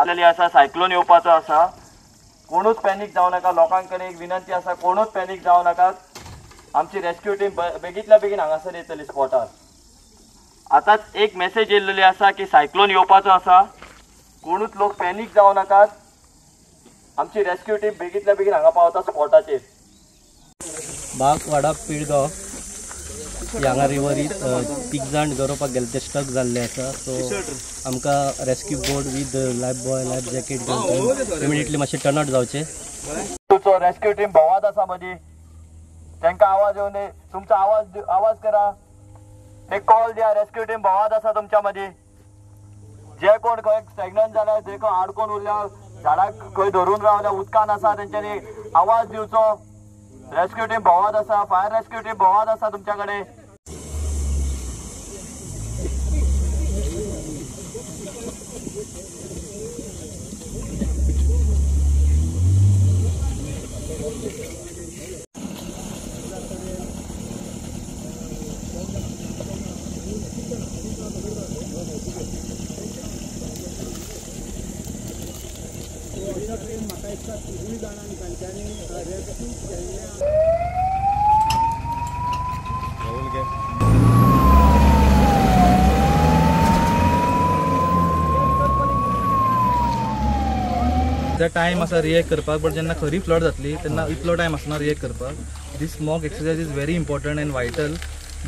आलेली आसा, सायक्लोन येवपाचो आसा. कोणूच पॅनीक जावं नाका. लोकांकडे एक विनंती आसा, कोणूच पॅनीक जावं नाकात. आमची रेस्क्यू टीम बेगीतल्या बेगीन हांगासर येतली स्पॉटार. आतांच एक मेसेज येयल्ली आसा की सायक्लोन येवपाचो आसा, कोणूच लोक पॅनीक जावं नाकात. आमची रेस्क्यू टीम बेगीतल्या बेगीन हांगा पावता स्पॉटाचेर. बागवाडा पिळगांव हांगा रिवरीत 3 जाण गरोवपाक गेले, ते स्टक जाल्ले आसा. सो आमकां rescue boat with life buoy, life jacket घेवन इमिडिएटली मातशें टर्न आउट जावचें. तुमचो रेस्क्यू टीम भोंवत आसा मदीं, तांकां आवाज येवन तुमचो आवाज करा, एक कॉल दिया. रेस्क्यू टीम भोंवत आसा तुमच्या मदीं. जे कोण खंय स्टॅग्नंट जाल्या, जे कोण आडकोन उरल्या, झाडाक खंय धरून रावल्या, उदकान आसा, तेंच्यांनी आवाज दिवचो. रेस्क्यू टीम भोंवत आसा, फायर रेस्क्यू टीम भोंवत आसा तुमच्या कडेन. टायम आसा रिएक्ट करपाक, बट जेन्ना खरी फ्लड जातली तेन्ना इतलो टायम आसना रिएक्ट करपाक. This mock exercise is very important and vital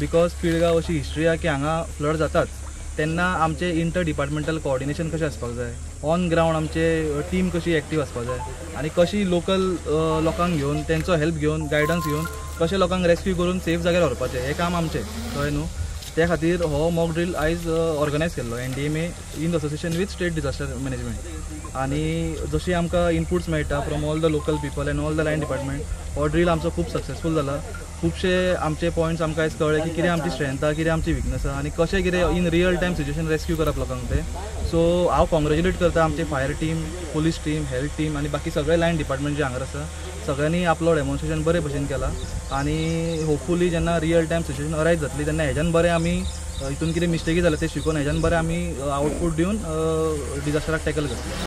because Pilgaon अशी हिस्ट्री आहा की हांगा फ्लड जाताच. तेन्ना आमचें इंटर डिपार्टमेंटल कोऑर्डिनेशन कशें आसपाक जाय, ऑन ग्रावंड आमचे टीम कशी एक्टीव आसपाक जाय आनी कशी लोकल लोकांक घेवन, तेंचो हेल्प घेवन, गायडन्स घेवन कशें लोकांक रेस्क्यू करून सेफ जाग्यार व्हरपाचें, हें काम आमचें, कळ्ळें न्हू. त्या खातीर हो मॉक ड्रील आयज ऑर्गनायज केल्लो NDMA in association with state disaster management. आनी जशी आमकां इनपुट्स मेळटा from all the local people and all the line department, हो ड्रील आमचो खूब सक्सेसफूल जाला. खुबशे आमचे पॉयंट्स आमकां आयज कळ्ळे की कितें आमची स्ट्रेंथ आहा, कितें आमची विकनस आहा आनी कशें कितें in real time situation rescue करप लोकांक तें. सो हांव कॉंग्रेच्युलेट करता आमचे fire team, police team, health team आनी बाकी सगळे लायन डिपार्टमेंट जे हांगा आसा, सगळ्यांनी आपलो डेमॉन्स्ट्रेशन बरे भशेन केला. आनी होपफुली जेन्ना रियल टायम सिच्युएशन अरायज जातली तेन्ना हेज्यान बरें आमी हितून कितें मिस्टेकी जाल्या ते शिकून हेज्यान बरें आमी आउटपूट दिवन डिजास्टराक टॅकल करतले.